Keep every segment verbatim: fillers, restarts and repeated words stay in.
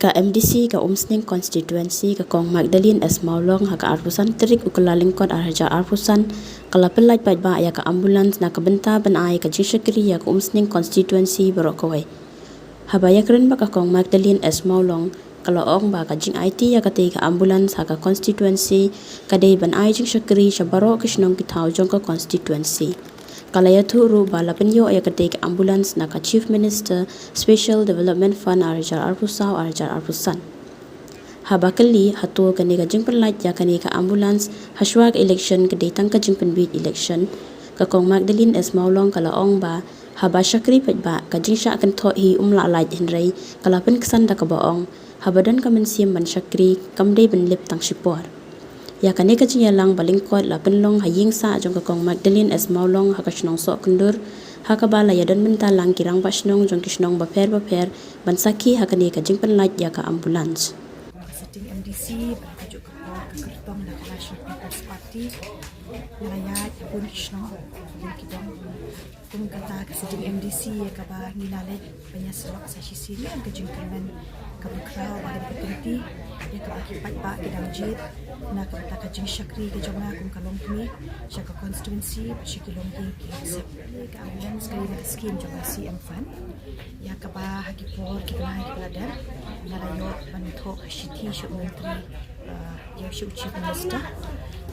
Ka M D C ka Umsning Constituency, ka Kong Magdalene S Mawlong, ha ka arphew san tarik u Kyllalyngkot arhajar arphew san, ka la pynlait paidbah ïa ka ambulance na ka bynta ban ai ka jingshakri ïa ka Umsning Constituency baroh kawei. Haba ïakren bad ka Kong Magdalene S Mawlong, ka la ong ba ka jingaiti ïa katei ka ambulance ha ka constituency ka dei ban ai jingshakri sha baroh ki shnong ki thaw jong ka constituency. Ka la ïathuh ruh ba la pynïoh ïa katei ka ambulance na ka Chief Minister Special Development Fund arhajar arphew saw arhajar arphew san. Haba kylli hato kane ka jingpynlait ïa kane ka ambulance hashwa ka election ka dei tang ka jingpynbiej election, ka Kong Magdalene S Mawlong ka la ong ba haba shakri paidbah ka jingshah kynthoh hi um lah lait, hynrei ka la pynksan da kaba ong haba don ka mynsiem ban shakri kam dei ban lip tang shipor. Ïa kane ka jingïalang ba lyngkot la pynlong ha ïing sah jong ka Kong Magdalene S Mawlong ha ka shnong Sohkyndur, ha kaba la ïadon bynta lang ki rangbah shnong jong ki shnong bapher bapher ban sakhi ha kane ka jingpynlait ïa ka ambulance. Ka sitting M D C, ba ka juk ka por ka kyrtong da ka National People's Party, la ïa ki bun ki shnong, bun ki dong. Kum kata ka sitting M D C ïa kaba ngi la leit ban ïasyllok sa shisien ïa ka jingkyrmen kaba khraw bad kaba tymmen, ïa kaba ki paidbah ki dang jied na ka bynta ka jingshakri ka jong nga kum ka longkmie sha ka constituency bad sha ki longïing ki longsem. Ka ambulance ka dei na ka skim jong ka C M Fund, ïa kaba ha ki por ki bnai kiba la dep nga la ïoh ban thoh ka shithi sha u Myntri, uh, ïa sha u Chief Minister.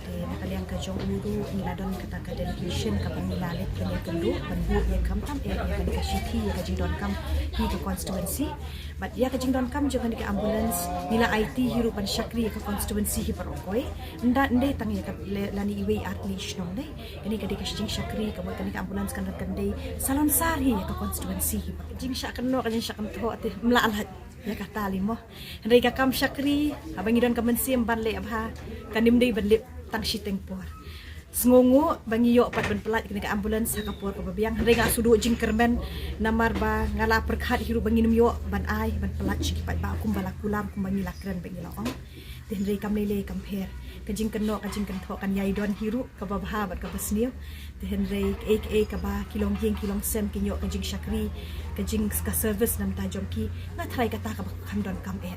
Te na ka liang ka jong u ruh ngi la don kata ka delegation kaba ngi la leit ban ïakynduh ban buh ïa ka, khamtam eh ïa kane ka shithi ïa ka jingdonkam hi ka constituency. Bad ïa ka jingdonkam jong kane ka ambulance ngi la aiti hi ruh ban shakri ïa ka constituency hi baroh kawei. Ym dei, ym dei tang ïa ka le, lane iwei ar tylli shnong, dei kane ka dei ka jingshakri, ka mut kane ka ambulance kan, kan dei salonsar hi ïa ka constituency hi baroh. Jingshah kynnoh, ka jingshah kynthoh te ym lah lait ïa kata lei mo. Hynrei ka kam shakri, haba ngi don ka mynsiem ban leh bha, kan ym dei ban lip tang shiteng por. Sngewnguh ba ngi ïoh pat ban pynlait kane ka ambulance ha ka por kaba biang. Hynrei nga shu duh jingkyrmen namar ba nga la pyrkhat hi ruh ba ngin ym ïoh ban ai ban pynlait sha ki paidbah kumba la kular, kumba ngi la kren, ba ngi la ong. Te hynrei kam lei lei kam pher, ka jingkynnoh ka jingkynthoh kan ïai don hi ruh, kaba bha bad kaba sniew. Te hynrei kaei kaei kaba ki longïing ki longsem kin ïoh ka jingshakri, ka jing, ka service na bynta jong ki, nga tharai kata kaba kham donkam eh.